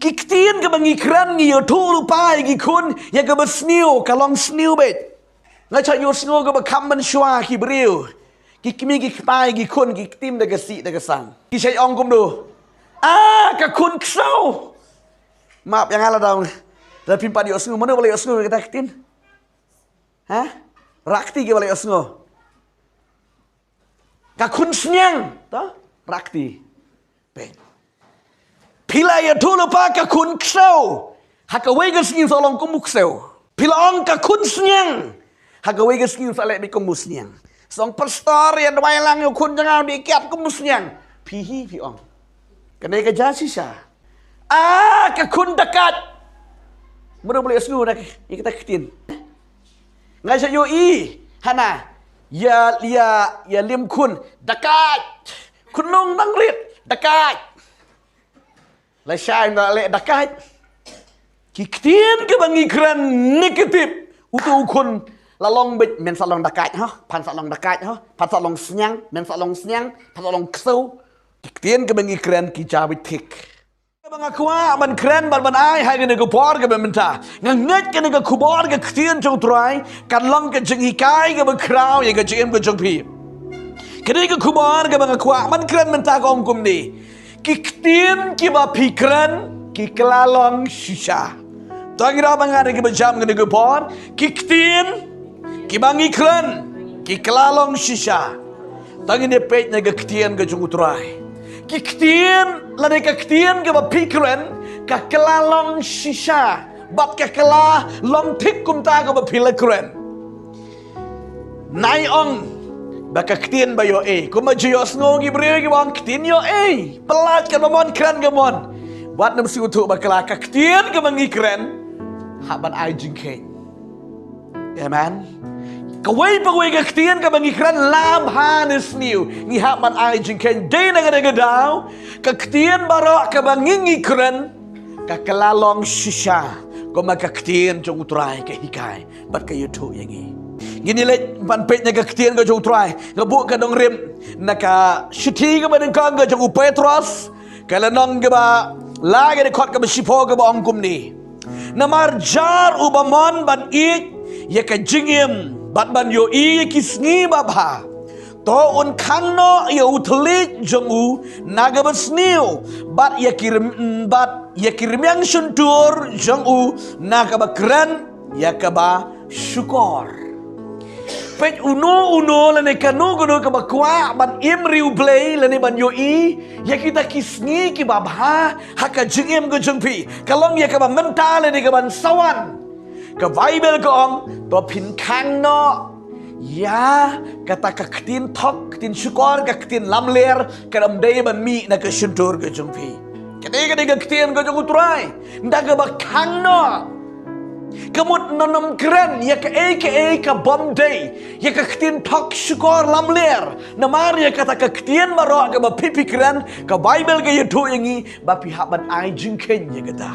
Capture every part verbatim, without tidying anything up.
Ki ktien kaba ngi kren ngi ïathuh lypa ïa ki khun ïa kaba sniew, ka long sniew beit. Nga shait ïohsngew kaba kham mynshuwa ki briew, ki kmie ki kpa, ki khun ki kti da ka sih da ka sang. Ki shait ong kumno? Ah, ka khun ksew. Map ïa nga lada, lada phim pat ïohsngew, mano ba la ïohsngew kata ka ktien? Ha? Rakti ki ba la ïohsngew. Ka khun sniang, to? Rakti. Peit. Phi la ïathuh lypa ka khun ksew, ha kawei ka sngi sa long kum u ksew. Phi la ong ka khun sniang, ha kawei ka sngi sa leh beit kum u sniang. Song pastor, ïa duwai lang ïa u khun jong nga u dei kiad kum u sniang. Phi hi phi ong. Kane ka jia shisha. Ah, ka khun dakait. Mano ba la ïohsngew na ïa kata ka ktien? Nga shait ïohi hana. Ïa, ïa, ïa lim khun dakait. Khun nongdang rit dakait. Lashai nga leh dakait. Ki ktien kiba ngi kren, negative. Uto u khun la long beit, men sa long dakait ha, phan sa long dakait ha, phan sa long sniang, men sa long sniang, phan sa long ksew. Ki ktien kiba ngi kren ki jia beit thik. Kaba nga kwah ban kren bad ban ai ha kane ka por kaba mynta, nga ngeit kane ka khubor ka ktien jong U Trai kan long ka jinghikai kaba khraw ïa ka jingim ka jong phi. Kane ka khubor kaba nga kwah ban kren mynta ka ong kumne: Ki ktien kiba phi kren ki kylla long shisha. To ngin ïa bang ha kane kaba jam kane ka por. Ki ktien kiba ngi kren ki kylla long shisha. To ngin ïa peit na ka ktien ka jong U Trai. Ki ktien lane ka ktien kaba phi kren ka kylla long shisha bad ka kylla long thik kumta kaba phi la kren. Nai ong ba ka ktien ba ïoh ei. Kumba ju ïohsngew ki briew kiba ong ktien ïoh ei. Palat ka ba mon kren ka mon. Wat nym sngewthuh bakla, ka ktien kaba ngi kren hap ban ai jingkheiñ. Amen. Kawei pa kawei ka ktien kaba ngi kren, la bha ne sniew, ngi hap ban ai jingkheiñ. Dei na kane ka daw ka ktien baroh kaba ngi ngi kren ka kylla long shisha. Kumba ka ktien jong U Trai ka hikai bad ka ïathuh ïa ngi. Ngin ïa leit ban peit na ka ktien ka jong U Trai. Nga buh ka nongrim na ka shithi kaba nyngkong ka jong u Petros, ka lynnong kaba lai, ka dkhot kaba shiphew kaba ong kumne: Namar jar uba mon ban ïeit ïa ka jingim bad ban ïohi ïa ki sngi babha, to un khang noh ïa u thylliej jong u na kaba sniew, bad ïa ki rym-, bad ïa ki rmiang shyntur jong u na kaba kren ïa kaba shukor. Peit, uno uno lane kano kano kaba kwah ban im riewblei lane ban ïohi ïa kita ki sngi kiba bha ha ka jingim ka jong phi, ka long ïa kaba mynta lane kaban sa wan. Ka Baibl ka ong, to phin khang noh ïa kata ka ktien thok, ktien shukor, ka ktien lamler, ka dang dei ban mih na ka shyntur ka jong phi. Ka dei, ka dei ka ktien ka jong U Trai. Nda kaba khang noh. Ka mut ngan nym kren ïa kaei kaei ka bym dei, ïa ka ktien thok shukor lamler. Namar ïa kata ka ktien baroh kaba phi phi kren, ka Baibl ka ïathuh ïa ngi ba phi hap ban ai jingkheiñ ïa kata.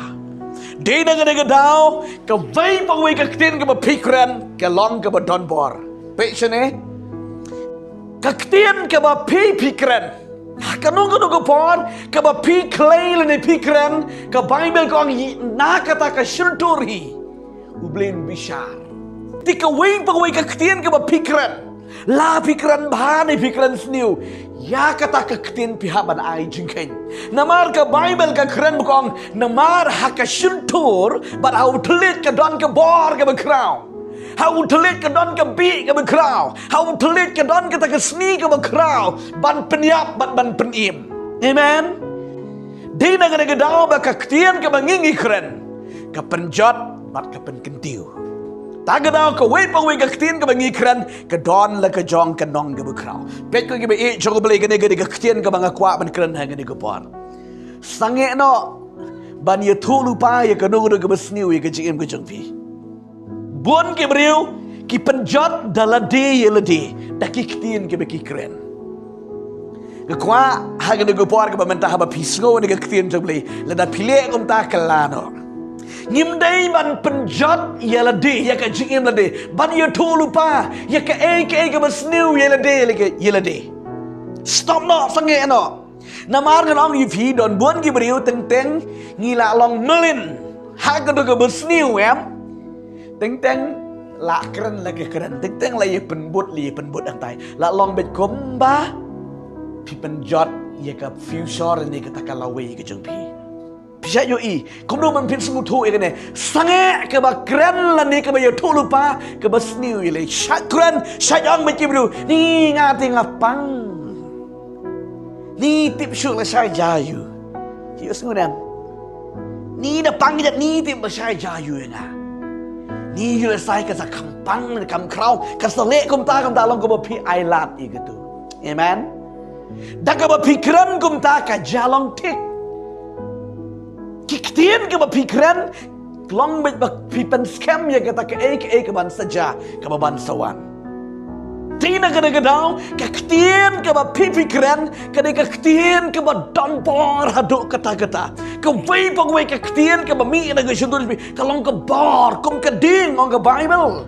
Dei na kane ka daw kawei pa kawei ka ktien kaba phi kren ka long kaba don bor. Peit shane. Ka ktien kaba phi phi kren ha kano kano ka por, kaba phi khlei lane phi kren, ka Baibl ka ong, ïa na kata ka shyntur hi U Blei un bishar. Te kawei pa kawei ka ktien kaba phi kren, la phi kren bha ne phi kren sniew, ïa kata ka ktien phi hap ban ai jingkheiñ. Namar ka Baibl ka kren ba ka ong, namar ha ka shyntur bad ha u thylliej ka don ka bor kaba khraw. Ha u thylliej ka don ka bih kaba khraw. Ha u thylliej ka don kata ka sngi kaba khraw ban pynïap bad ban pynim. Amen. Dei na kane ka daw ba ka ktien kaba ngi ngi kren ka pynjot bad ka pynkyntiew. Ta ka daw kawei pa kawei ka ktien kaba ngi kren ka don la ka jong ka nong kaba khraw. Peit ko kiba ïeit jong U Blei, kane ka dei ka ktien kaba nga kwah ban kren ha kane ka por. Sangeh noh ban ïathuh lypa ïa kano kano kaba sniew ïa ka jingim ka jong phi. Bun ki briew ki pynjot da lade ïa lade da ki ktien kiba ki kren. Nga kwah ha kane ka por kaba mynta haba phi sngew ïa ka ktien jong U Blei, lada phi leh kumta kylla noh. Ngim dei ban pynjot ïa lade, ïa ka jingim lade, ban ïathuh lypa ïa kaei kaei kaba sniew ïa lade, ïa lade. Stop noh, sangeh noh. Namar ngan ong ïa phi, don bun ki briew teng teng ngi la long mlien ha katu kaba sniew, em. Teng teng la kren la ka kren, teng teng la ïa pynbud la ïa pynbud hangtai. La long beit kumba phi pynjot ïa ka future ne kata ka lawei ka jong phi. Phi shait ïohi kumno ban pynsngewthuh ïa kane. Sangeh kaba kren lane kaba ïathuhlypa kaba sniew ïaleh. Shait kren, shait ong bad ki briew, ni nga te nga pang. Ni tip shuh lashai ja ïa u. Ïohsngew ne em? Ni da pang kjat, ni tip lashai ja ïa u ïa nga. Ni ïoh lashai ka sa kham pang, kham khraw, ka sa leh kumta kumta, long kaba phi ai lad ïa katu. Amen. Da kaba phi kren kumta ka ja long thik. Ki ktien kaba phi kren long beit ba phi pynskhem ïa kata kaei kaei kaban sa jia, kaba ban sa wan. Te na kane ka daw ka ktien kaba phi phi kren ka dei ka ktien kaba don bor haduh katta katta. Kawei pa kawei ka ktien kaba mih na ka shyntur jong phi ka long ka bor kum ka dieng, ong ka Baibl.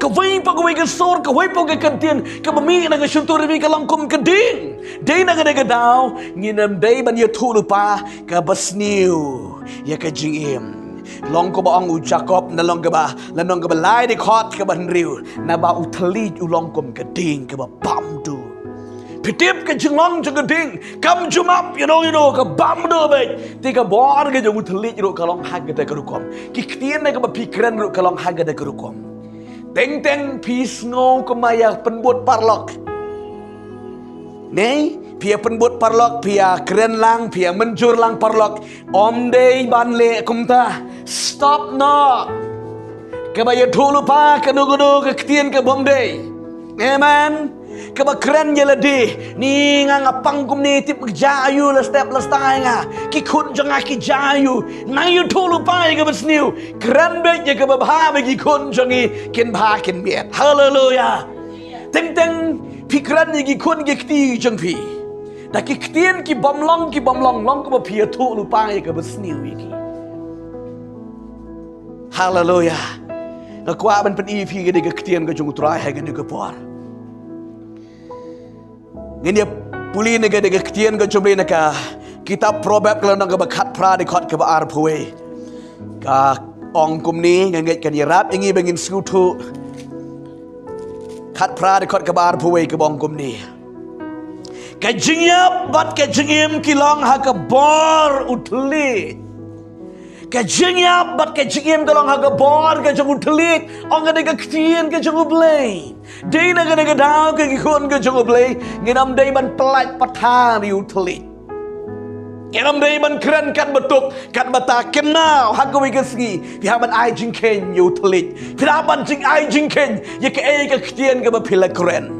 Kawei pa kawei ka sur, kawei pa kawei ka ktien kaba mih na ka shyntur jong phi ka long kum ka dieng. Dei na kane ka daw ngin ym dei ban ïathuhlypa kaba sniew ïa ka jingim. Long kumba ong u Jakob na lynnong kaba, lynnong kaba lai dkhot kaba hynriew, naba u thylliej u long kum ka dieng kaba bam duh. Phi tip ka jinglong jong ka dieng kam ju map ïano ïano, ka bam duh beit. Te ka bor ka jong u thylliej ruh ka long ha kata ka rukom. Ki ktien na kaba phi kren ruh ka long ha kata ka rukom. Teng teng phi sngew kumba ïa pynbud paralok. Ne, phi ïa pynbud paralok, phi ïa kren lang, phi ïa mynjur lang paralok. Ym dei ban leh kumta. Stop noh. Kaba ïathuhlypa kano kano ka ktien kaba ym dei. Amen. Kaba kren ïa lade, ni nga nga pang kumne, tip ka ja ïa u, la step la style nga. Ki khun jong nga ki ja ïa u. Nang ïathuhlypa ïa kaba sniew. Kren beit ïa kaba bha ba ki khun jong ngi kin bha kin miat. Haleluya. Teng teng phi kren ïa ki khun ki kti jong phi da ki ktien ki bym long ki bym long, long kaba phi ïathuhlypa ïa kaba sniew ïa ki. Haleluya. Nga kwah ban pyni ïa phi ka dei ka ktien ka jong U Trai ha kane ka por. Ngin ïa pule na ka dei ka ktien ka jong U Blei na ka kitab Proverb ka lynnong kaba khatphra dkhot kaba arphew wei. Ka ong kumne, nga ngeit kan ïarap ïa ngi ba ngin sngewthuh. Khatphra dkhot kaba arphew wei kaba ong kumne. Ka jingïap bad ka jingim ki long ha ka bor u thylliej. Ka jingïap bad ka jingim ka long ha ka bor ka jong u thylliej. Ong ka dei ka ktien ka jong U Blei. Dei na kane ka daw ko ki khun ka jong U Blei, ngin ym dei ban pyllait pathar ïa u thylliej. Ngin ym dei ban kren katba tuk katba ta. Kynmaw, ha kawei ka sngi phi hap ban ai jingkheiñ ïa u thylliej. Phi hap ban jing ai jingkheiñ ïa kaei ka ktien kaba phi la kren.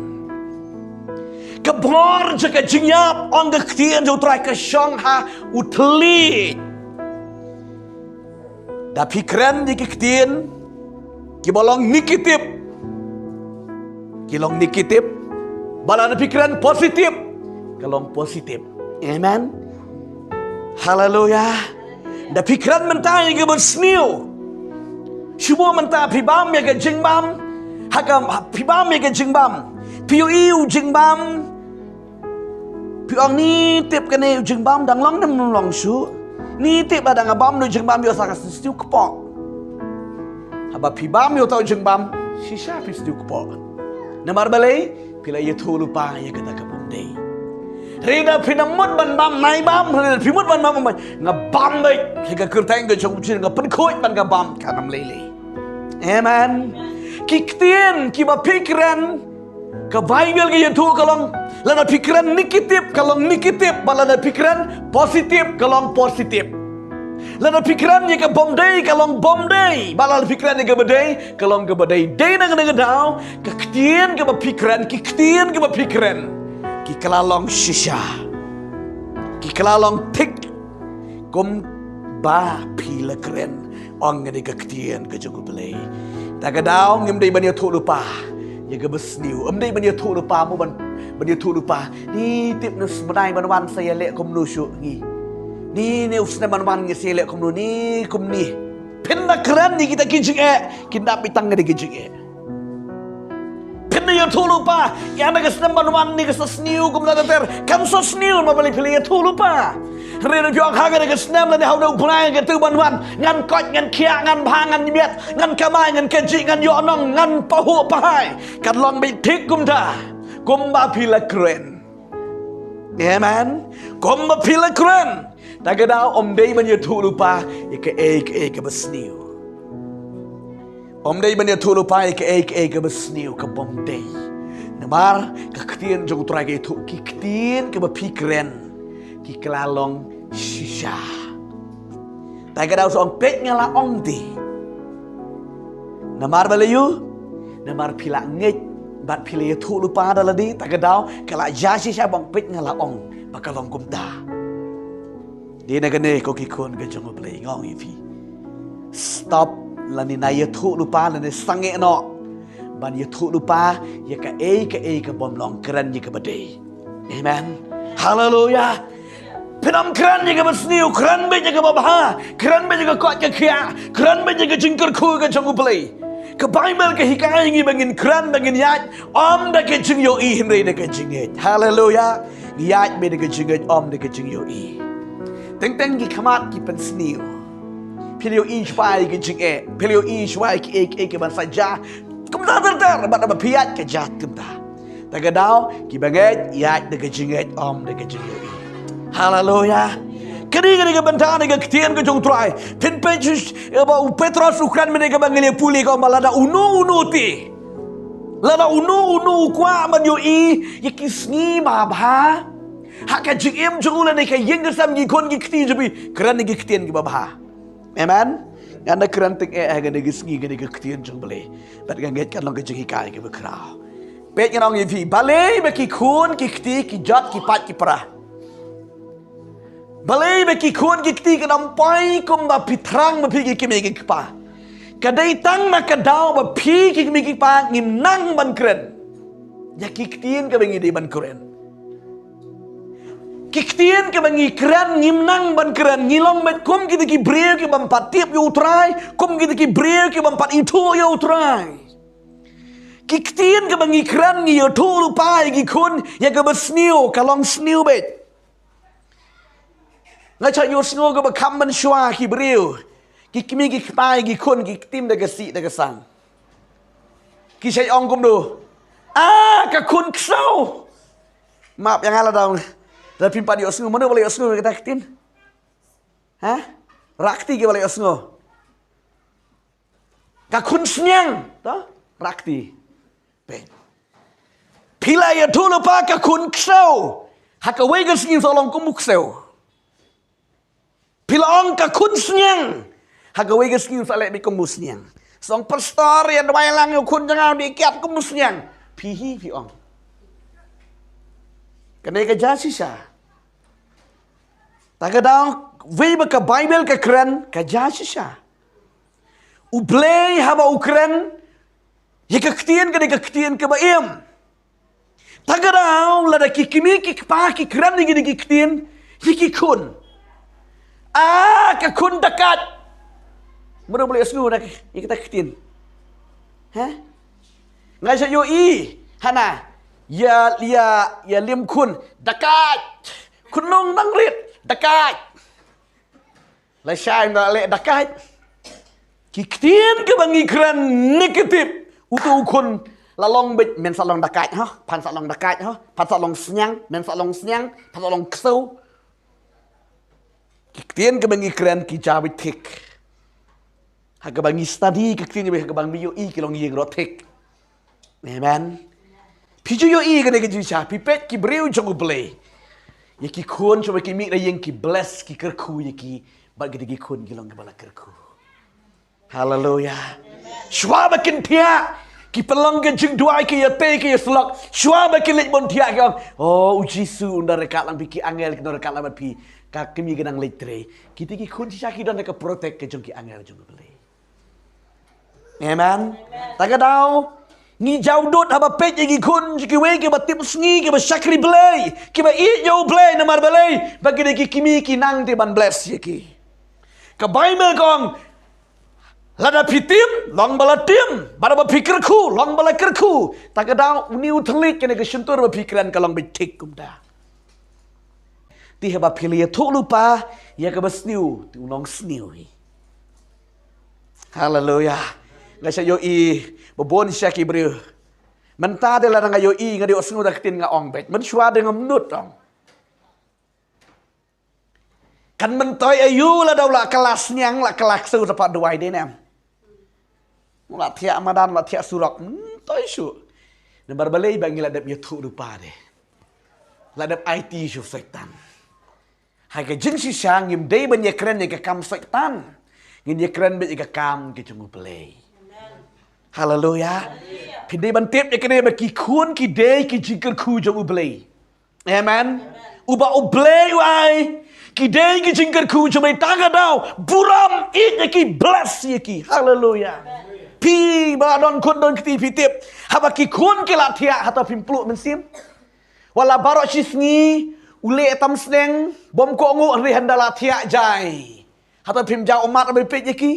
Ka bor jong ka jingïap, ong ka ktien jong U Trai, ka shong ha u thylliej. Da phi kren ïa ki ktien kiba long negative, ki long negative. Ba lada phi kren positive, ka long positive. Amen. Haleluya. Da phi kren mynta ïa kaba sniew, shu buh mynta phi bam ïa ka jingbam. Ha ka, phi bam ïa ka jingbam, phi ïohi u jingbam. Phi ong, ni tip kane u jingbam dang long ne ym long shuh. Ni tip lada nga bam noh jingbam ïoh sa ka sniew kpoh. Haba phi bam ïoh uta u jingbam, shisha phi sniew kpoh. Namar balei? Phi la ïathuhlypa ïa kata kaba ym dei. Hynrei da phi nang mut ban bam, nai bam, hynrei da phi mut ban bam, bam, nga bam beit. Hynrei ka kyrteng ka jong U Blei nga pynkhuid ban ka bam, kan ym lei lei. Amen. Ki ktien kiba phi kren, ka Baibl ka ïathuh ka long, lada phi kren negative ka long negative, bad lada phi kren positive ka long positive. Lada phi kren ïa ka bym dei ka long bym dei, bad lada phi kren ïa kaba dei ka long kaba dei. Dei na kane ka daw ka ktien kaba phi kren, ki ktien kiba phi kren, ki kylla long shisha, ki kylla long thik. Kumba phi la kren, ong ka dei ka ktien ka jong U Blei. Ta ka daw ngim dei ban ïathuhlypa ïa kaba sniew. Ym dei ban ïathuhlypa mo, ban, ban ïathuhlypa. Ni tip ne u snem ban wan sa ïaleh kumno shuh ngi. Ni ne u snem ban wan ngi sa ïaleh kumno, ni kumne. Phin da kren ïa kita ki jingeh, kin da beit tang ka dei ki jingeh. Phin Ïathuhlypa, ïa kane ka snem ban wan, ne ka sa sniew kumta ter ter. Kan sa sniew namar balei phi la ïathuhlypa? Hynrei phi ong ha kane ka snem lane ha une u bnai kaba ngan ïathuh ban wan, ngan koit, ngan khiah, ngan bha, ngan miat, ngan kamai, ngan kajih, ngan ïoh nong, ngan pahuh pahai. Kan long beit thik kumta kumba phi la kren. Amen. Kumba phi la kren. Ta ka daw ym dei ban ïathuhlypa ïa kaei kaei kaba sniew. Ym dei ban ïathuhlypa ïa kaei kaei kaba sniew, kaba ym dei. Namar ka ktien jong U Trai ka ïathuh, ki ktien kiba phi kren ki kylla long shisha. Ta ka daw sa ong, peit nga la ong te. Namar balei? Namar phi la ngeit bad phi la ïathuhlypa da lade, ta ka daw ka la jia shisha ba ong, peit nga la ong ba ka long kumta. Dei na kane ko ki khun ka jong U Blei, nga ong ïa phi, stop lane na ïathuhlypa lane sangeh noh ban ïathuhlypa ïa kaei kaei kaba ym long, kren ïa kaba dei. Amen. Haleluya. Phin ym kren ïa kaba sniew, kren beit ïa kaba bha, kren beit ïa ka koit ka khiah, kren beit ïa ka jingkyrkhu ka jong U Blei. Ka Baibl ka hikai ïa ngi ba ngin kren, ba ngin ïaid, ym da ka jingïohi hynrei da ka jingngeit. Haleluya. Ngi ïaid beit da ka jingngeit, ym da ka jingïohi. Teng teng ki khmat ki pynsniew. Phi la ïohi shuwa ïa ka jingeh, phi la ïohi shuwa ïa kiei kiei kiban sa jia. Kumta ter ter, bad haba phi ïaid ka jia kumta. Ta ka daw kiba ngeit ïaid da ka jingngeit, ym da ka jingïohi. Haleluya. Kane, kane ka bynta ne ka ktien ka jong U Trai. Phin peit shuh ïa ba u Petros u kren mynne kaba ngi la pule, ka ong ba lada uno uno te, lada uno uno u kwah ban ïohi ïa ki sngi babha ha ka jingim jong u lane ka ïing ka sem, ki khun ki kti jong phi, kren ïa ki ktien kiba bha. Amen. Ngan da kren tyngeh ha kane ka sngi, kane ka ktien jong U Blei. Bad nga ngeit kan long ka jinghikai kaba khraw. Peit, ngan ong ïa phi, balei ba ki khun ki kti ki jot ki pait ki pra? Balei ba ki khun ki kti kin ym poi kumba phi thrang ma phi ki kmie ki kpa? Ka dei tang na ka daw ba phi ki kmie ki kpa ngim nang ban kren ïa ki ktien kaba ngi dei ban kren. Ki ktien kaba ngi kren ngim nang ban kren, ngi long beit kum kita ki briew ki bym pat tip ïa U Trai, kum kita ki briew ki bym pat ithuh ïa U Trai. Ki ktien kaba ngi kren ngi ïathuhlypa ïa ki khun ïa kaba sniew, ka long sniew beit. Nga shait ïohsngew kaba kham mynshuwa, ki briew, ki kmie ki kpa ïa ki khun ki ktien da ka sih da ka sang. Ki shait ong kumno? Ah, ka khun ksew. Map ïa nga lada, lada phim pat ïohsngew, mano ba la ïohsngew ïa kata ka ktien? Ha? Rah kti kiba la ïohsngew. Ka khun sniang, to? Rah kti. Peit. Phi la ïathuhlypa ka khun ksew, ha kawei ka sngi sa long kum u ksew. Phi la ong ka khun sniang, ha kawei ka sngi sa leh beit kum u sniang. Sa ong, pastor, ïa duwai lang ïa u khun jong nga, u dei kiad kum u sniang. Phi hi phi ong. Kane ka jia shisha. Ta ka daw, wei ba ka Baibl ka kren, ka jia shisha. U Blei haba u kren ïa ka ktien, ka dei ka ktien kaba im. Ta ka daw, lada ki kmie ki kpa ki kren ïa kine ki ktien ïa ki khun. Ah, ka khun dakait. Mano ba la ïohsngew ïa kata ka ktien? Ha? Nga shait ïohi hana ïa, ïa, ïa lem khun, dakait. Khun nongdang rit, dakait. Lashai, nga leh dakait. Ki ktien kiba ngi kren negative, uto u khun la long beit, men sa long dakait, ha? Phan sa long dakait, ha? Phan sa long sniang, men sa long sniang, phan sa long ksew. Ki ktien kiba ngi kren ki jia beit thik. Ha kaba ngi study ki ktien, ha kaba ngi ïohi, ki long ïing roh thik. Amen. Phi ju ïohi kane ka jingshisha, phi peit ki briew jong U Blei, ïa ki khun shuwa ba ki mih na ïing ki bless, ki kyrkhu ïa ki, bad kita ki khun ki long kiba la kyrkhu. Haleluya. Shuwa ba kin thiah, ki pynlong ka jingduwai, ki ïatei, ki ïasyllok. Shuwa ba kin leit bun thiah ki ong, oh, U Jisu un da ryngkat lang bad phi, ki angel kin da ryngkat lang bad phi. Ka kmie ka nang leit trei. Kita ki khun shisha ki don ha ka protect ka jong ki angel jong U Blei. Amen. Ta ka daw, ngi jaw dud haba peit ïa ki khun jong kiwei kiba tipsngi, kiba shakri Blei, kiba ïeit ïa U Blei, namar balei? Ba kine ki kmie ki nang te ban bless ïa ki. Ka Baibl ka ong, Lada phi tim, long ba la tim. Bad ba phi kyrkhu, long ba la kyrkhu. Ta ka daw, une u thylliej kane ka shyntur ba phi kren ka long beit thik kumta. Te haba phi la ïathuh lypa ïa kaba sniew, te u nongsniew hi. Haleluya. Nga shait ïohi ba bun shisha ki briew. Mynta de lada nga ïohi, nga dei u sniew da ka ktien, nga ong beit. Mynshuwa de ngam nud, ong. Kan myntoi aïu lada u la kylla sniang, la kylla ksew shaphang duwai, dei ne em? U la thiah madan, la thiah surok, myntoi shuh. Namar balei? Ba ngi la dep ïathuh lypa de. La dep aiti sha u Soitan. Ha ka jingshisha ngim dei ban ïakren ïa ka kam Soitan. Ngin ïakren beit ïa ka kam ka jong U Blei. Haleluya. Phin dei ban tip ïa kane ba ki khun ki dei ki jingkyrkhu jong U Blei. Amen. Uba U Blei u ai, ki dei ki jingkyrkhu jong me, ta ka daw burom ïeit ïa ki, bless ïa ki. Haleluya. Phi ba don khun don kti phi tip, haba ki khun ki la thiah, hato phim pluh mynsiem? Wat la baroh shi sngi u leh tam sniang, bym kohnguh, hynrei hynda la thiah jai, hato phim jaw ummat ban peit ïa ki?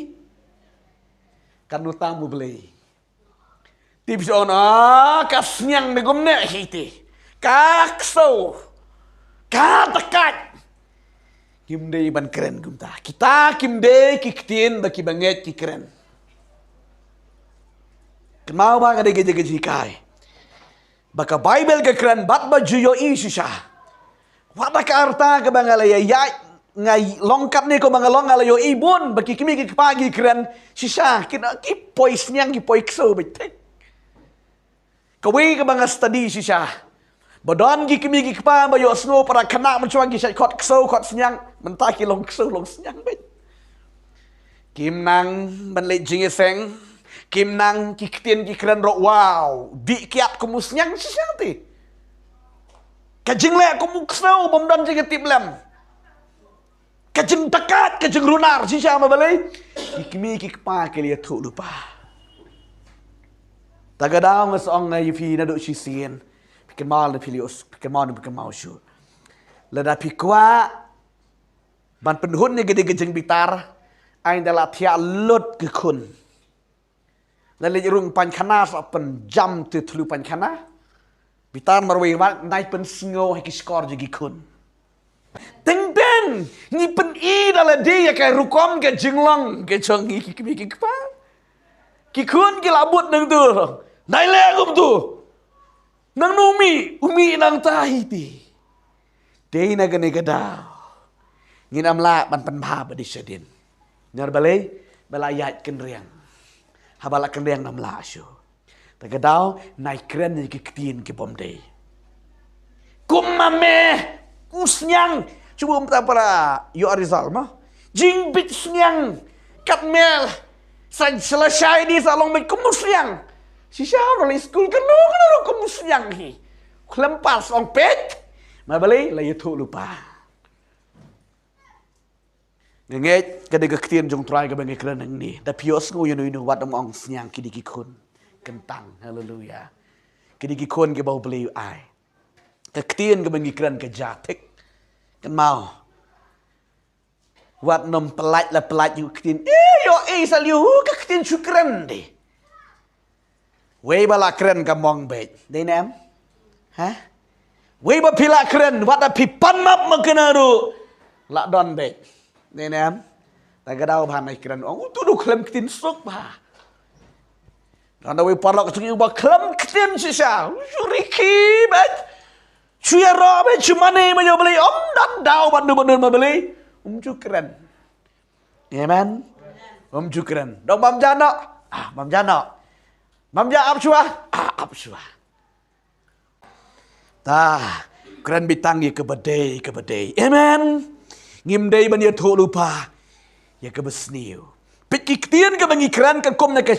Kan nud tam U Blei. Tip shu ong, ah, ka sniang ne kumne hi te. Ka ksew. Ka takaid. Kim dei ban kren kumta. Kita kim dei ki ktien ba ki bangeit ki kren. Kynmaw ba ka dei ka jinghikai ba ka Baibl ka kren bad ba ju ïohi shisha. Wat da ka rta kaba nga la ïa ïaid, nga long katne kumba nga long, nga la ïohi bun ba ki kmie ki kpa ki kren shisha, ki, ki poi sniang, ki poi ksew beit thik. Kawei kaba nga study shisha, ba don ki kmie ki kpa ba ïohsngew para khynnah mynshuwa ki shait khot ksew khot sniang, mynta ki long ksew long sniang beit. Kim nang ban leit jingïaseng, kim nang ki ktien ki kren ruh, wow, dih kiad kum u sniang shisha te. Ka jingleh kum u ksew, bym don jingïatiplem. Ka jingtakaid, ka jingrunar shisha, ma balei? Ki kmie ki kpa ki la ïathuh lypa. Ta ka daw nga sa ong ïa phi naduh shisien, phi kynmaw ne phi la ïoh, phi kynmaw ne phi kynmaw shuh. Lada phi kwah ban pynhun ïa ka dei ka jingbitar, ai ynda la thiah lut ki khun. La leit rung paikhana, sa pynjam te thlu paikhana. Bitar marwei wat nai pynsngew ha ki shkor jong ki khun. Teng teng ngi pyni da lade ïa ka rukom ka jinglong ka jong ngi ki kmie ki kpa. Ki khun ki la bud nangtu. Nai leh kumtu. Nangno u mih, u mih nangta hi te. Dei na kane ka daw ngin ym lah ban pynbha ba dei shadien. Namar balei? Ba la ïaid kynriang. Haba la kynriang ngam lah shuh. Ta ka daw nai kren ïa ki ktien ki bym dei. Kum ma me, u sniang, shu bun mynta para ïoh result mo. Jingbit sniang, kat me, sa, sa la shai dei sa long beit kum u sniang. Shisha ba leit skul kano kano ruh kum u sniang hi. Khlem pass ong peit. Ma balei? La ïathuh lypa. Nga ngeit ka dei ka ktien jong U Trai kaba ngi kren hangne. Da phi ïohsngew ïano ïano wat ym ong sniang, ki dei ki khun. Kyntang, haleluya. Ki dei ki khun kiba U Blei u ai. Ka ktien kaba ngi kren ka jia thik. Kynmaw. Wat nym pyllait la pyllait ïa ka ktien. Eh, ïoh, eh, sa leh ïa ka ktien shu kren de. Wei ba la kren ka mong beit. Dei ne em? Ha? Wei ba phi la kren, wat da phi pan map ma kane ruh. La don beit. Dei ne em? Ta ka daw ba nai kren ong utu u khlem ktien suk ba. Don da wei paralok jong ngi uba khlem ktien shisha. Shu rikhi beit. Shu ïaroh beit, shu mane ma ïa U Blei, ym don daw ban nud ban nud ma Blei. Um ju kren. Amen. Um ju kren. Dong bam ja noh. Ah, bam ja noh. Bam ja ap shuwa. Ah, ap shuwa. Ta kren beit tang ïa kaba dei, kaba dei. Amen. Ngim dei ban ïathuh lypa ïa kaba sniew. Peit ki ktien kaba ngi kren ka kum na ka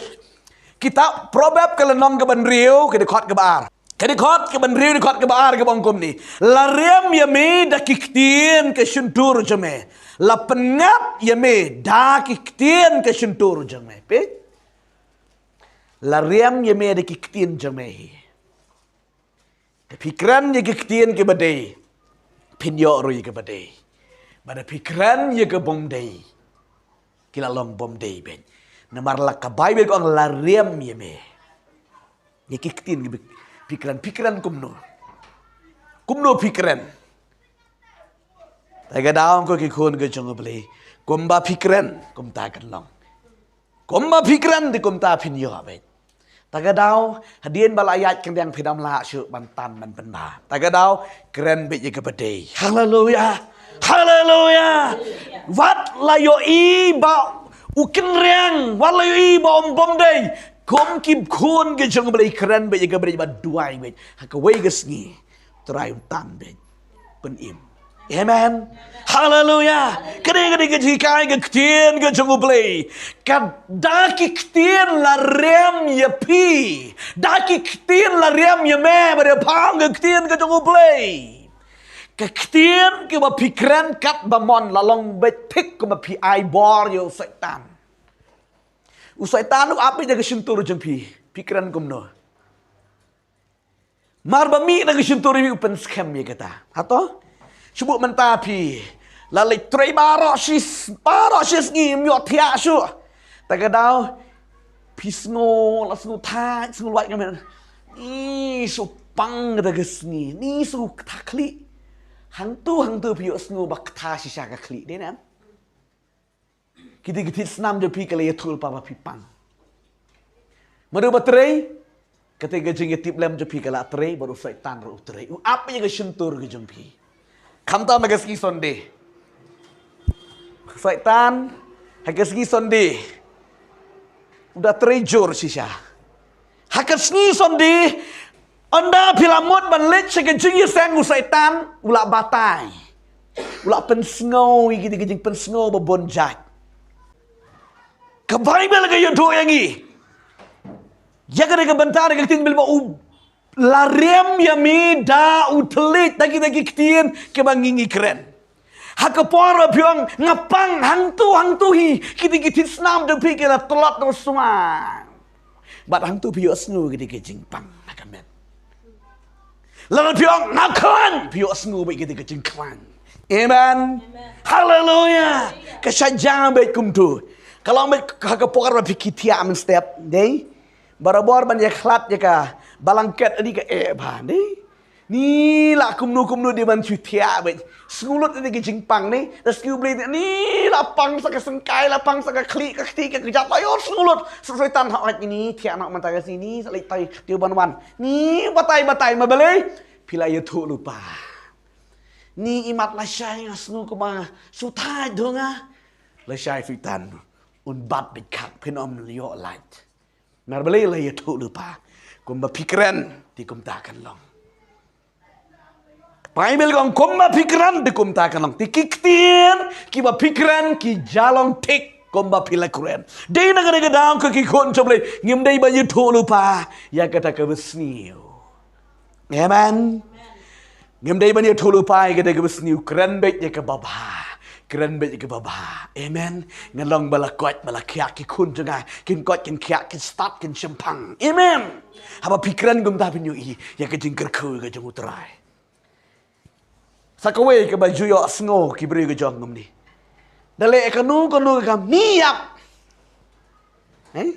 kitab Proverb ka lynnong kaba hynriew, ka dkhot kaba ar. Ka dkhot kaba hynriew, dkhot kaba ar kaba ong kumne. La riam ïa me da ki ktien ka shyntur jong me. La pyngngad ïa me da ki ktien ka shyntur jong me. Peit. La riam ïa me da ki ktien jong me hi. Da phi kren ïa ki ktien kiba dei, phin ïoh ruh ïa kiba dei. Bad da phi kren ïa ki bym dei, ki la long bym dei beit. Namar la ka Baibl ka ong la riam ïa me. Ïa ki ktien ki phi kren, phi kren kumno? Kumno phi kren? Ta ka daw ko ki khun ki jong U Blei, kumba phi kren kumta kan long. Kumba phi kren te kumta phin ïoh beit. Ta ka daw hadien ba la ïaid kyndiang phi dam lah shuh ban tan ban pynbha. Ta ka daw kren beit ïa kaba dei. Haleluya. Haleluya. Wat la ïohi ba u kynriang, wat la ïohi ba um bym dei. Kum ki khun ki jong U Blei kren beit ïa kaba dei bad duwai beit. Ha kawei ka sngi Trai un tan beit. Pynim. Amen. Haleluya. Ka dei, ka dei ka jinghikai ka ktien ka jong U Blei. Ka da ki ktien la riam ïa phi. Da ki ktien la riam ïa me, ba dei phang ka ktien ka jong U Blei. Ka ktien kiba phi kren katba mon la long beit thik kumba phi ai bor ïa u Soitan. U Soitan u ap beit ïa ka shyntur jong phi. Phi kren kumno? Mar ba mih na ka shyntur ïa phi u pynskhem ïa kata. Hato? Shu buh mynta phi la leit trei baroh shi, baroh shi sngi ym ïoh thiah shuh. Ta ka daw phi sngew, la sngew thait, sngew lwait, nga mut, ni shu pang kata ka sngi, ni shu kta khlieh. Hangtu hangtu phi ïohsngew ba kta shisha ka khlieh, dei ne em? Kita ki thied snam jong phi ki la ïathuh lypa ba phi pang. Mano ba trei? Kata ka jingïatiplem jong phi ka la trei, bad u Soitan ruh u trei. U ap ïa ka shyntur ka jong phi. Khamtam ha ka sngi Sunday, Soitan ha ka sngi Sunday u da trei jur shisha. Ha ka sngi Sunday, ynda phi la mut ban leit sha ka jingïaseng, u Soitan u la batai. U la pynsngew ïa kita ki jingpynsngew ba bun jait. Ka Baibl ka ïathuh ïa ngi ïa kane ka bynta, ka ktien Baibl ba u la riam ïa me da u thylliej, da kita ki ktien kiba ngi ngi kren. Ha ka por ba phi ong nga pang hangtu hangtu hi, kita ki thied snam jong phi ki la tlot da u sumar. Bad hangtu phi ïohsngew kita ki jingpang na ka met. Lada phi ong nga khlaiñ, phi ïohsngew beit kita ki jingkhlaiñ. Amen. Haleluya. Ka shah jia beit kumtu. Ka long beit ha ka por ba phi ki thiah mynstep, dei? Barabor ban ïakhlad ïa ka blanket, ani ka eh bha, dei? Ni lah kumno kumno dei ban shu thiah beit. Sngewlut ïa ki jingpang, ni. Da sngewbli, ni lah pang sa ka syngkai, lah pang sa ka khlieh, ka kti, ka kjat, lah ïoh sngewlut. Sa Soitan ha oi ni thiah noh mynta ka sngi, ni sa leit tai, te ban wan. Ni batai batai ma balei? Phi la ïathuh lypa. Ni imat lashai nga sngew kumba shu thait dong nga. Lashai Soitan un bat beit khak, phin ym ïoh lait. Namar balei? La ïathuh lypa. Kumba phi kren te kumta kan long. Baibl ka ong kumba phi kren te kumta kan long. Te ki ktien kiba phi kren ki jia long thik kumba phi la kren. Dei na kane ka daw ko ki khun jong U Blei, ngim dei ban ïathuh lypa ïa kata kaba sniew. Amen. Ngim dei ban ïathuh lypa ïa kata kaba sniew, kren beit ïa kaba bha. Kren beit ïa kaba bha. Amen. Ngan long ba la koit ba la khiah, ki khun jong nga kin koit kin khiah, kin stad kin shemphang. Amen. Haba phi kren kumta phin ïohi ïa ka jingkyrkhu ka jong U Trai. Sa kawei kaba ju ïohsngew ki briew ka jong kumne. Da leh kano kano ka kam, ni ïap. Eh?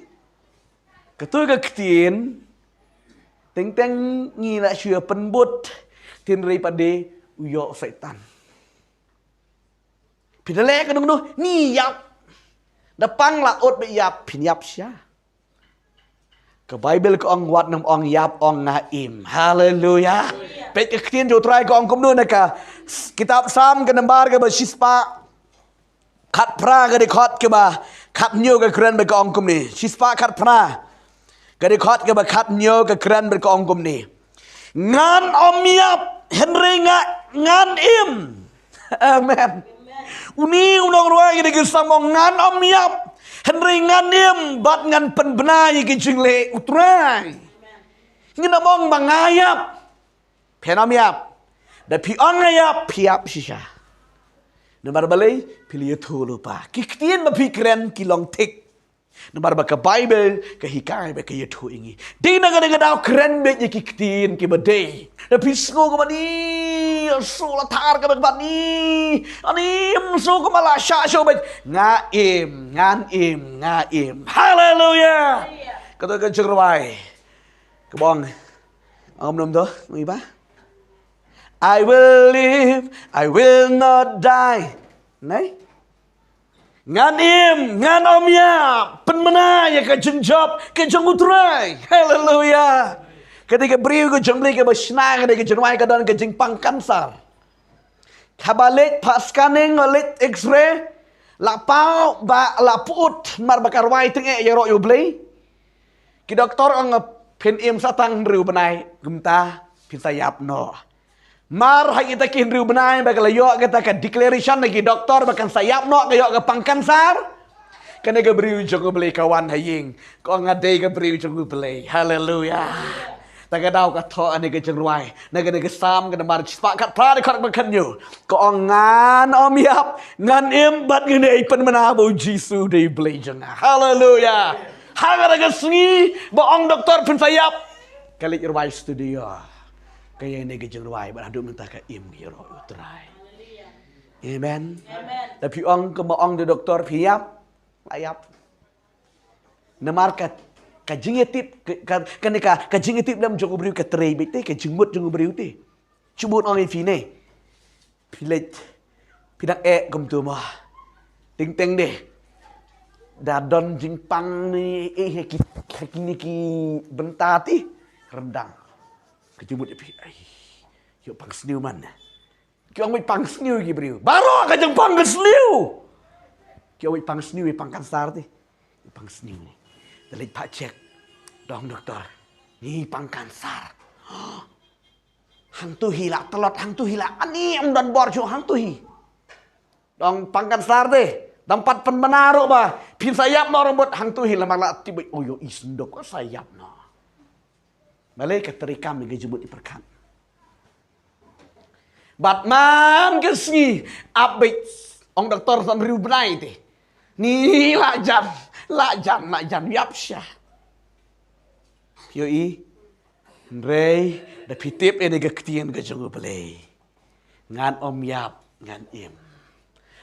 Kato ka ktien, teng teng ngi la shu ïa pynbud, hynrei pat de u ïoh Soitan. Phi da leh kano kano, ni ïap. Da pang la ut ba ïap, phin ïap sha. Ka Baibl ka ong wat nym ong ïap, ong nga im. Haleluya. Peit ka ktien jong U Trai ka ong kumno na ka s-, kitab Salm ka number kaba shispah khatphra, ka dkhot kaba khathynñiew ka kren bad ka ong kumne. Shispah khatphra, ka dkhot kaba khathynñiew ka kren bad ka ong kumne. Ngan ym ïap, hynrei nga, ngan im. Amen. Une u nongrwai ka dei ka Salm ong ngan ym ïap, hynrei ngan im, bad ngan pynbna ïa ki jingleh U Trai. Ngin ym ong ba nga ïap. Phin ym ïap. Da phi ong nga ïap, phi ïap shisha. Namar balei? Phi la ïathuh lypa. Ki ktien ba phi kren ki long thik. Namar ba ka Baibl ka hikai bad ka ïathuh ïa ngi. Dei na kane ka daw kren beit ïa ki ktien kiba dei. Da phi sngew kaba ni Ïa shu la thar ka bek bad ni. Ani im shu ka ma la sha shu bek. Nga im, ngan im, nga im. Haleluya. Ka to ka jingrwai. Ka bong. Ong nom to, ngi ba. I will live, I will not die. Nai? Ngan im, ngan ym ïap, pynmana ïa ka jingjop ka jong U Trai. Haleluya. Kane ka briew ka jong U Blei kaba shna kane ka jingrwai ka don ka jingpang kansar. Haba leit phah scanning, leit X-ray, la paw ba la put mar ba ka rwai tyngeh ïaroh ïa U Blei. Ki doktor ong phin im sa tang hynriew bnai, kumta phin sa ïap noh. Mar ha kita ki hynriew bnai ba ka la ïoh kita ka declaration na ki doktor ba kan sa ïap noh, ka ïoh ka pang kansar. Kane ka briew jong U Blei ka wan ha ïing, ka ong nga dei ka briew jong U Blei. Haleluya. Ta ka daw ka thoh ane ka jingrwai na kane ka Salm ka nambar shispah khatphra, dkhot ba khathynñiew. Ka ong ngan ym ïap, ngan im bad ngan ïai pynmana ba U Jisu dei U Blei jong nga. Haleluya. Ha kata ka sngi ba ong doktor phin sa ïap, ka leit rwai studio. Ka ïeng ne ka jingrwai bad haduh mynta ka im ka ïaroh ïa U Trai. Amen. Da phi ong ka ma ong da doktor phi ïap, la ïap. Namar ka ka jingïatip ka ka ka ne ka ka jingïatip lem jong u briew ka trei beit te, ka jingmut jong u briew te. Shu mut ong ïa phi ne. Phi leit, phi dang eh kumtu mo. Teng teng de. Da don jingpang ne eh ha ki ha kine ki bynta te. Ryndang. Ka jingmut ïa phi. Ai. Ïoh pang sniew man. Ki ong beit pang sniew ki briew. Baroh ka jingpang ka sniew. Ki ong beit pang sniew, pang kansar te. Pang sniew ne. Da leit phah check. Da ong doktor. Ngi pang kansar. Hangtu hi la tlot, hangtu hi la ani ym don bor shuh hangtu hi. Da ong pang kansar te. Dang pat pynbna ruh ba phin sa ïap noh ruh mut, hangtu hi la mar la tip beit. Oh ïohi sngewdok, sa ïap noh. Balei? Ka trei kam ïa ka jingmut ïa pyrkhat. Bad man ka sngi ap beit, ong doktor, san hynriew bnai te. Ni la jan, la jan, la jan, ïap sha. Ïohi, hynrei da phi tip ïa kane ka ktien ka jong U Blei. Ngan ym ïap, ngan im.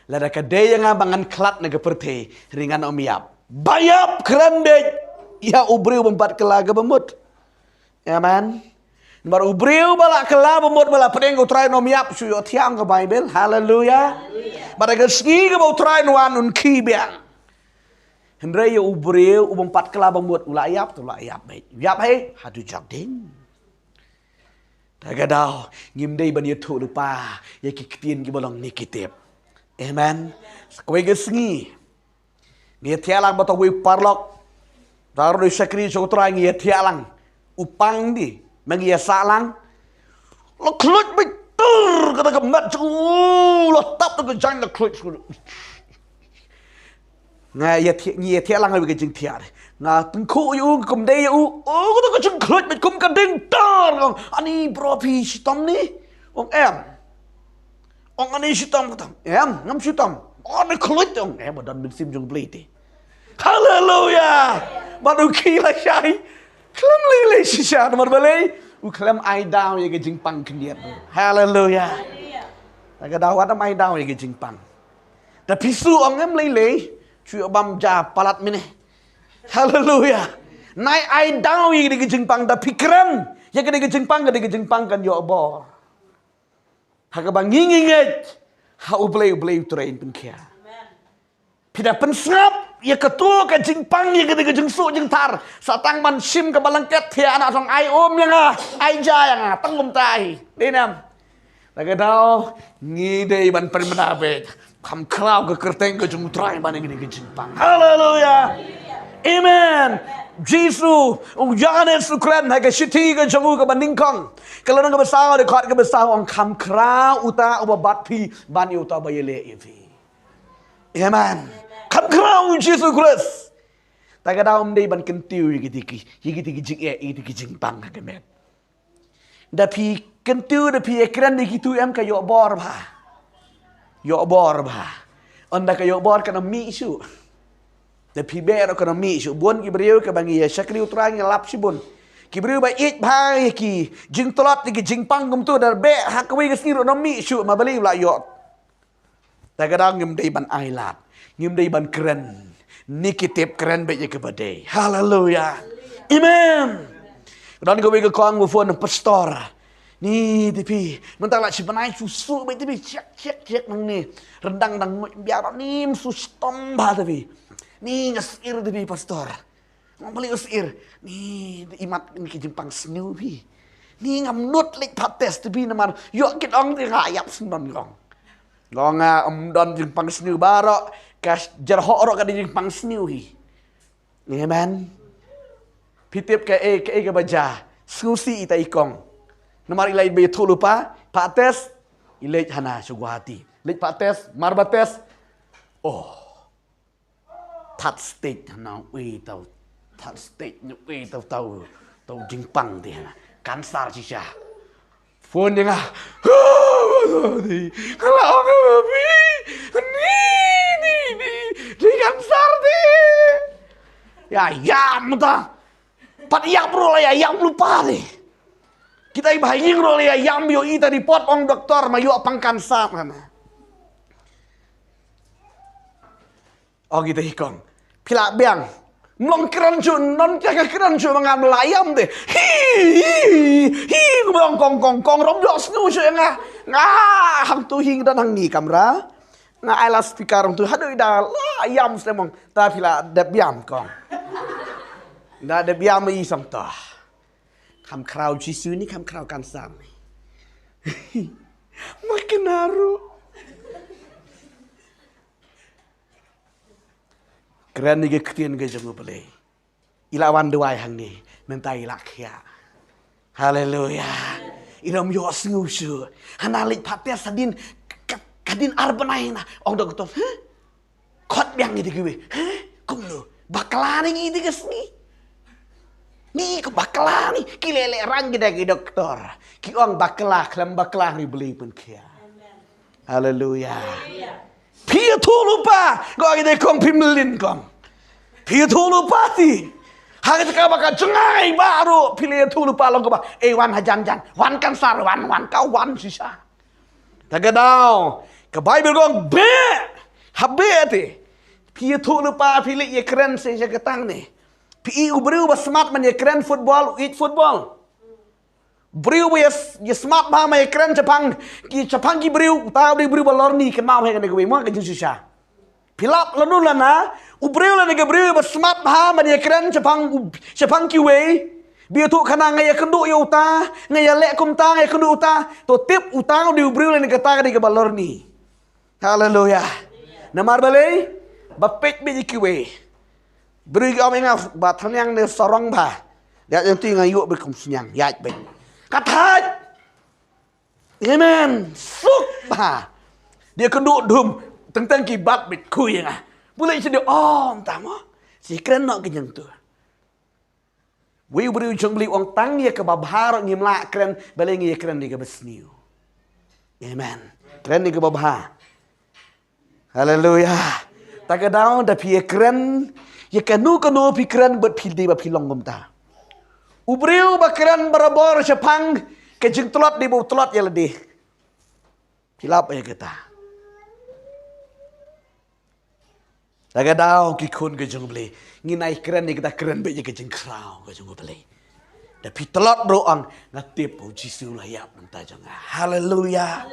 Lada ka dei ïa nga ba ngan khlad na ka pyrthei, hynrei ngan ym ïap. Ba ïap kren beit ïa u briew bym pat kylla kaba mut. Amen. Namar u briew ba la kylla ba mut, ba la pdiang ïa U Trai, un ym ïap shuh, ïohthiah, ong ka Baibl. Haleluya. Bad ha ka sngi kaba U Trai un wan, un khie biang. Hynrei ïa u briew u bym pat kylla ba mut, u la ïap, u la ïap beit. Ïap hei, haduh jok ding. Ta ka daw ngim dei ban ïathuh lypa ïa ki ktien kiba long negative. Amen. Sa kawei ka sngi ngi ïathiah lang bad uwei u paralok. Baroh u shakri jong U Trai, ngi ïathiah lang. U pang di, ma ngi ïasah lang. La khluit beit tur kata ka met jong u, la tap da ka jaiñ, la khluit. Nga ïa thiah, ngi ïa thiah lang ha ka jingthiah. Nga tyngkhuh ïa u, kum dei ïa u. Oh, kata ka jingkhluit beit kum ka ding tar. Ong, ani bro, phi shitom ne? Ong em. Ong ani shitom, kata. Em, ngam shitom. Oh, ani khluit, ong em, ba don mynsiem jong U Blei te. Haleluya. Bad u khie lashai. Khlem lei lei shisha, namar balei? U khlem ai daw ïa ka jingpang khyndiat. Haleluya. Ta ka daw wat ym ai daw ïa ka jingpang. Da phi shu ong em lei lei, shu ïoh bam ja palat mine. Haleluya. Nai ai daw ïa kane ka jingpang, da phi kren ïa kane ka jingpang, kane ka jingpang kan ïoh bor. Ha kaba ngi ngi ngeit ha U Blei, U Blei U Trai un pynkhia. Phi da pynsngap ïa kato ka jingpang, ïa kane ka jingsuk jingthar. Sa tang ban shim kaba langket, thiah na thong, ai um ïa nga, ai ja ïa nga, tang kumta hi. Dei ne em? Ta ka daw ngi dei ban pynbna beit. Kham khraw ka kyrteng ka jong U Trai ban ïa kane ka jingpang. Haleluya. Amen. Jisu, u Ïoannis u kren ha ka shithi ka jong u kaba nyngkong, ka lynnong kaba saw, dkhot kaba saw, ong kham khraw uta uba bat phi ban ïa uta uba ïaleh ïa phi. Amen. Kham khraw u Jisu Khrist. Ta ka daw ym dei ban kyntiew ïa kiti ki, ïa kiti ki jingeh, ïa kiti ki jingpang ha ka met. Da phi kyntiew, da phi ïakren ïa kitu em, ka ïoh bor bha. Ïoh bor bha. Ynda ka ïoh bor kan ym mih shuh. Da phi beh ruh kan ym mih shuh. Bun ki briew kiba ngi ïa shakri U Trai ngi lap shibun. Ki briew ba ïeit bha ïa ki jingtlot ïa ki jingpang kumtu, da beh ha kawei ka sngi ruh ym mih shuh, ma balei u la ïoh. Ta ka daw ngim dei ban ailad, ngim dei ban kren. Ni ki tip, kren beit ïa kaba dei. Haleluya. Amen. Don kawei ka kong ba phone, pastor. Ni te phi, mynta la shi bnai shu shu beit te phi, check check check nangne. Ryndang dang ngut biang, ni shu stom bha te phi. Ni nga sngewsih te phi, pastor. Ngam pali u sir. Ni, i mat ni ki jingpang sniew phi. Ni ngam nud leit pat test phi namar ïoh kit ong te nga ïap sngewdon kong. Kong nga ym don jingpang sniew baroh, ka jerhoh roh ka dei jingpang sniew hi. Amen. Phi tip kaei, kaei kaba jia. Sngewsih ita i kong. Namar i la ïathuh lypa, pat test, i leit hana sha Guwahati. Leit pat test, mar ba test. Oh. Third stage na wi tau. Third stage na wi tau tau. Tau jingpang te na. Cancer shisha. Phone ïa nga. Kala ong ba phi. Ni, ni, ni. Ni cancer te. Ïa, ïa, mynta. Pat ïa bro la ïa, ïa lypa te. Kita i ba ha ïing ruh la ïa, ïa ïoh ita report ong doktor ma ïoh pang cancer na. Ong ita i kong. Phi lah biang. Mlong kren shuh, non kren shuh ma nga, mla ïam te. Hi, hi, hi, mlong kong, kong, kong, rom jok sngew shuh nga. Nga, hangtu hi nga don hangne kamra. Nga ai loudspeaker hangtu, haduh i da la ïam slemong. Ta phi lah dep ïam kong. Da dep ïam i sam ta. Kham khraw Jisu ni, kham khraw cancer ni. Ma kena ruh. Kren ïa ka ktien ka jong U Blei. I la wan duwai hangne, mynta i la khia. Haleluya. I lam ïoh sngew shuh. Hana leit pat test hadien, ka, ka dien ar bnai na. Ong doktor, huh? Khot biang ïa kiwei. Huh? Kumno? Bakla ni ngi ïa ka sngi. Ni ka bakla ni. Ki leh leh rang ki da ki doktor. Ki ong bakla, khlem bakla ni Blei pynkhia. Haleluya. Phi ïathuh lypa, ko ïa dei kong phi mlien kong. Phi ïathuh lypa te. Ha ka jaka ba ka jngai baroh, phi la ïathuh lypa long kaba. Eh, wan hajan jan. Wan cancer, wan, wan ka wan shisha. Ta ka daw, ka Baibl ka ong beh. Ha beh te. Phi ïathuh lypa, phi leit ïakren sha, sha ka tang ne. Phi i u briew ba smat ban ïakren football, u ïeit football. Briew ba ïa, ïa smat bha ma ïakren shaphang ki, shaphang ki briew, uta u dei u briew ba lorni, kynmaw hi kane kawei mo ka jingshisha. Phi lap lano lano, u briew lane ka briew ba smat bha ma ïakren shaphang u, shaphang kiwei. Ba ïathuh khana nga ïakynduh ïa uta, nga ïaleh kumta, nga ïakynduh uta. To tip uta u dei u briew lane kata ka dei kaba lorni. Haleluya. Namar balei? Ba peit beit ïa kiwei. Briew ki ong ïa nga ba thyniang ne sarong bha. Ïa, ïa, tu nga ïoh beit kum sniang, ïa beit. Ka thait. Amen. Suk bha. Dei kynduh dum. Teng teng ki bat beit khuid ïa nga. Bulei shi dei ong tamo. Shi kren noh ki jong tu. Wei u briew jong Blei ong tang ïa kaba bha ruh ngim lah kren, balei ngi ïakren ïa kaba sniew. Amen. Kren ïa kaba bha. Haleluya. Ta ka daw da phi ïakren ïa kano kano phi kren bad phi dei ba phi long kumta. U briew ba kren barabor shaphang ka jingtlot dei ba u tlot ïa lade. Phi lap ïa kata. Ta ka daw ki khun ka jong U Blei. Ngin ai kren ïa kata, kren beit ïa ka jingkhraw ka jong U Blei. Da phi tlot ruh ong nga tip u Jisu la ïap mynta jong nga. Haleluya.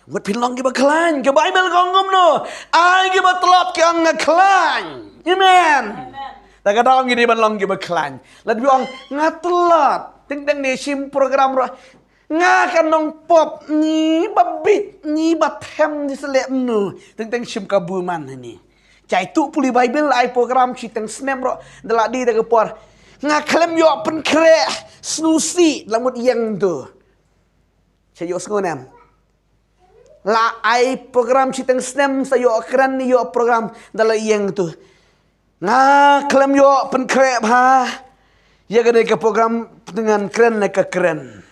Wat phin long kiba khlaiñ, ka Baibl ka ong kumno. Ai kiba tlot ki ong nga khlaiñ. Amen. Ta ka daw ngi dei ban long kiba khlaiñ. Lada phi ong nga tlot. Teng teng ne shim program ruh. Nga ka nongpop ni ba bit ni ba them ni selek mnu. Teng teng shim ka buman ni. Jai tu puli Baibl ai program shi teng snem ruh da la dei da ka por. Nga khlem ïoh pynkhreh sngewsih la mut ïeng tu. Sa ïoh sngew nem. La ai program shi teng snem sa ïoh kren ni ïoh program da la ïeng tu. Nga khlem ïoh pynkhreh bha ïa kane ka program, pyndengan kren ne ka kren.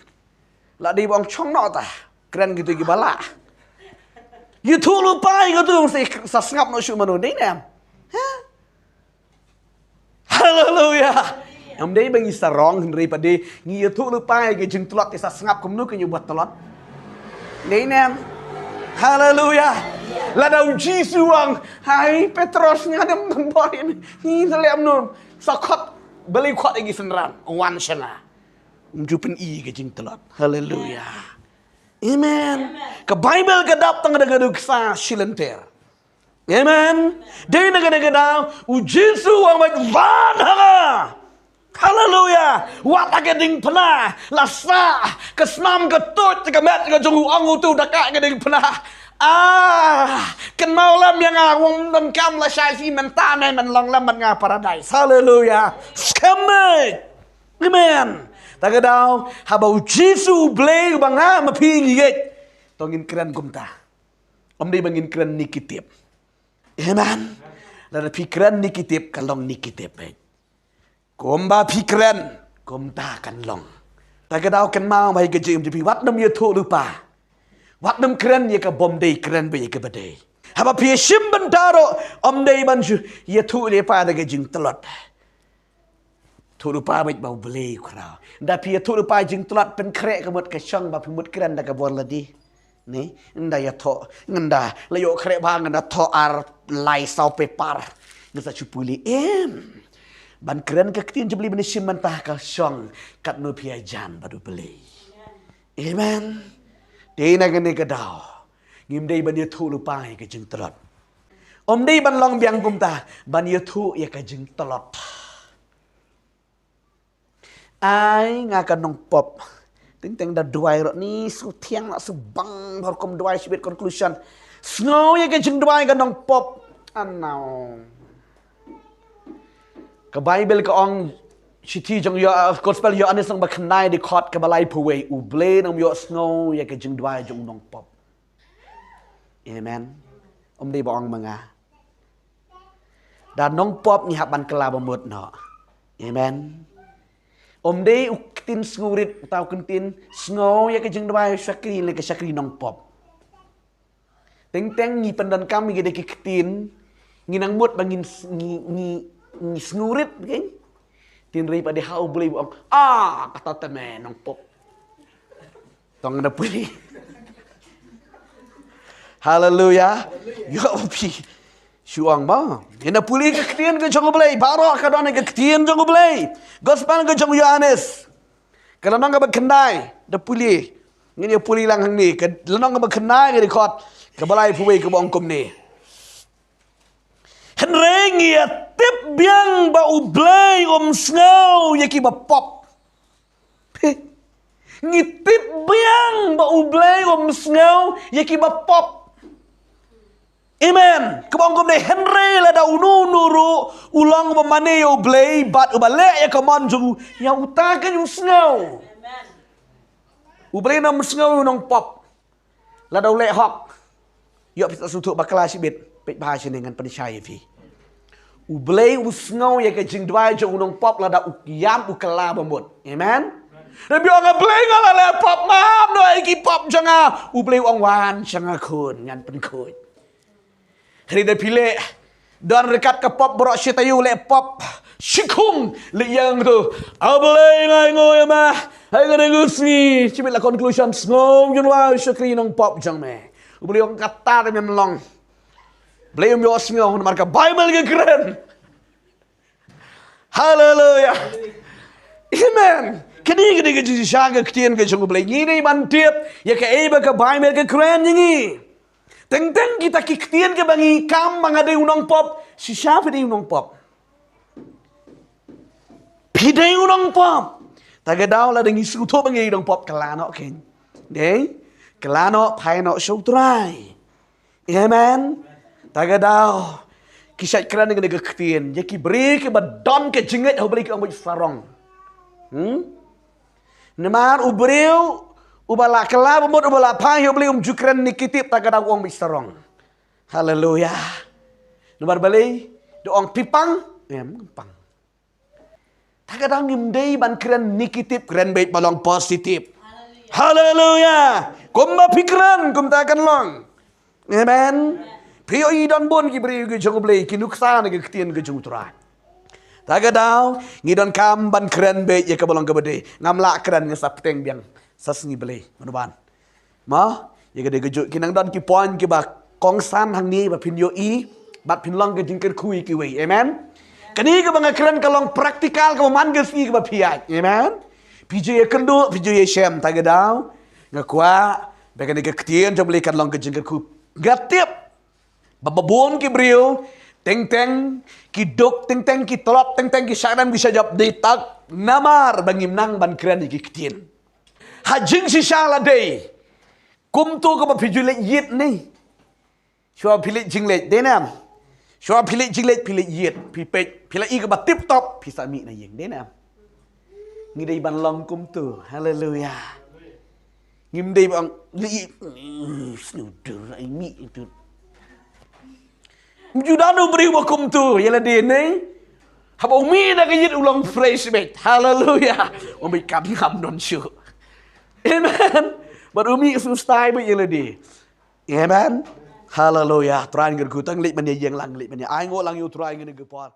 La dei ba ong chong noh ta kren kitu kiba lah. Ïathuh lypa ïa katu mesti sa sngap noh shuh mano dei ne em. Ha? Haleluya. Ym dei ba ngi sarong hynrei pat de ngi ïathuh lypa ïa ka jingtlot, te sa sngap kumno ka ïa ba tlot. Amen. Haleluya. Lada u Jisu u ong, "Hai Petros, nga dem ban bor ïa me." Ngi sa leh kumno? Sa khot, balei khot ïa ki synran? Wan sha nga. Ym ju pyni ka jingtlot. Haleluya. Amen. Ka Baibl ka dap tang da ka nuksa shilynter. Amen. Dei na kane ka daw, u Jisu u ong, "Wan ha nga." Haleluya. Wat ha ka diengphna, la sah ka snam, ka tuid ka met ka jong u, ong uto, da kah ka diengphna. Ah, kynmaw lem ïa nga, ym donkam lashai shisha, mynta ne men long lem bad nga ha Paradais. Haleluya. Skhem beit. Amen. Ta ka daw, haba u Jisu U Blei uba nga ma phi ngi ïeit, to ngin kren kumta. Ym dei ba ngin kren negative. Amen. Lada phi kren negative, kan long negative beit. Kumba phi kren, kumta kan long. Ta ka daw, kynmaw ba ïa ka jingim jong phi, wat nym ïathuh lypa. Wat nym kren ïa ka bym dei, kren beit ïa kaba dei. Haba phi shim bynta ruh, ym dei ban shu ïathuh lypa da ka jingtlot. Thuh lypa beit ba U Blei u khraw. Ynda phi ïathuh lypa jingtlot, pynkhreh ka mut ka shong ba phi mut kren da ka bor lade. Ne, ynda ïathuh, ynda la ïoh khreh bha, ynda thoh ar lai saw paper. Ngi sa shu pule, em. Ban kren ka ktien jong U Blei, ban shim bynta ka shong katno phi ïajan bad U Blei. Amen. Te na kane ka daw, ngim dei ban ïathuh lypa ïa ka jingtlot. Ym dei ban long biang kumta, ban ïathuh ïa ka jingtlot. Ai, nga ka nongpop. Teng teng da duwai ruh ni, shu thiang la shu bang, bha ruh kum duwai shibit, conclusion. Sngew ïa ka jingduwai ka nongpop. Anaw. Ka Baibl ka ong, shithi jong Yo-, Gospel Ïoannis lynnong ba khyndai dkhot kaba laiphew wei, U Blei un ym ïohsngew ïa ka jingduwai jong u nongpop. Amen. Ym dei ba ong ma nga. Da nongpop ngi hap ban kylla bamut noh. Amen. Ym dei u ktien sngewrit, uta u ktien sngew ïa ka jingduwai u shakri, lane ka shakri nongpop. Teng teng ngi pyndonkam ïa ki ktien, ngi nang mut ba ngin s-, ngi, ngi, ngi sngewrit, kan? Hynrei pat de ha U Blei u ong, ah, kata te me nongpop. To ngin ïa pule. Haleluya. Ïoh phi. Shu ong ba. Ngin ïa pule ka ktien ka jong U Blei. Baroh ka don ka ktien jong U Blei. Gospel ka jong u Ïoannis. Ka lynnong kaba khyndai. Da pule. Ngin ïa pule lang hangne. Ka lynnong kaba khyndai ka dkhot kaba laiphew wei kaba ong kumne. Hynrei ngi ïa tip biang ba U Blei um sngew ïa kiba pop. Ngi tip biang ba U Blei um sngew ïa kiba pop. Amen. Kaba ong kumne, hynrei lada uno uno ruh u long uba mane ïa U Blei bad uba leh ïa ka mon jong u, ïa uta kan u sngew. U Blei un ym sngew ïa u nongpop. Lada u leh hok. Ïoh phi sa sngewthuh bakla shibit. Peit bha shane ngan pynshai ïa phi. U Blei u sngew ïa ka jingduwai jong u nongpop lada u ïam u kylla bamut. Amen. Lada phi ong, "A Blei, nga la leh pop, ngam noh ïa ki pop jong nga." U Blei u ong, "Wan sha nga khun, ngan pynkhuid." Hynrei da phi leh, don ryngkat ka pop baroh shi taïew leh pop. Shikhung leh ïa nga tu. "A Blei, nga ainguh ïa me." Hai nga dang sngi. Shibit la conclusion, "Sngew jong nga, shakri nongpop jong me." U Blei u ong, "Kata te men long." Blei um ïohsngew namar ka Baibl ka kren. Haleluya. Amen. Kane ka dei ka jingshisha ka ktien ka jong U Blei, ngi dei ban tip ïa kaei ba ka Baibl ka kren ïa ngi. Teng teng kita ki ktien kiba ngi kam ba nga dei u nongpop, shisha phi dei u nongpop. Phi dei u nongpop. Ta ka daw lada ngi sngewthuh ba ngi dei u nongpop, kylla noh kein. Dei? Kylla noh, phai noh sha U Trai. Amen. Ta ka daw. Ki shait kren ïa kane ka ktien. Ïa ki briew kiba don ka jingngeit ha U Blei ki ong beit sarong. Hmm? Namar u briew uba la kylla bamut, uba la phai ha U Blei, um ju kren negative, ta ka daw u ong beit sarong. Haleluya. Namar balei? Da ong phi pang, em, pang. Ta ka daw ngim dei ban kren negative, kren beit ba long positive. Haleluya. Kumba phi kren, kumta kan long. Amen. Phi ïohi don bun ki briew ki jong U Blei, ki nuksa na ki ktien ki jong U Trai. Ta ka daw ngi donkam ban kren beit ïa kaba long kaba dei. Ngam lah kren, nga sa pteng biang sa sngi Blei. Mano ban? Ma, ïa ka dei ka juk, ki nang don ki point kiba kongsan hangne ba phin ïohi bad phin long ka jingkyrkhu ïa kiwei. Amen. Kane kaba nga kren ka long practical, kaba man ka sngi kaba phi ïaid. Amen. Phi ju ïakynduh, phi ju ïashem. Ta ka daw nga kwah ba kane ka ktien jong U Blei kan long ka jingkyrkhu. Nga tip ba babun ki briew, teng teng ki duk, teng teng ki tlot, teng teng ki shah kdem ki shah jop, dei tak namar ba ngim nang ban kren ïa ki ktien. Ha jingshisha la dei kumto kaba phi ju leit ïit ne. Shuwa phi leit jingleit, dei ne em? Shuwa phi leit jingleit, phi leit ïit, phi peit, phi la i kaba tip top, phi sa mih na ïing, dei ne em? Ngi dei ban long kumto. Haleluya. Ngim dei ban leit ïit, snu dur ai mih tu. Ju don u briew ba kumto ïa lade ne. Haba u mih na ka ïit u long fresh beit. Haleluya. U mih kam ngam don shuh. Amen. Bad u mih sngewstai beit ïa lade. Amen. Haleluya. Trai, nga kyrkhu tang leit ban ïa ïeng lang, leit ban ïa ainguh lang ïa u Trai ngan ïa ka por.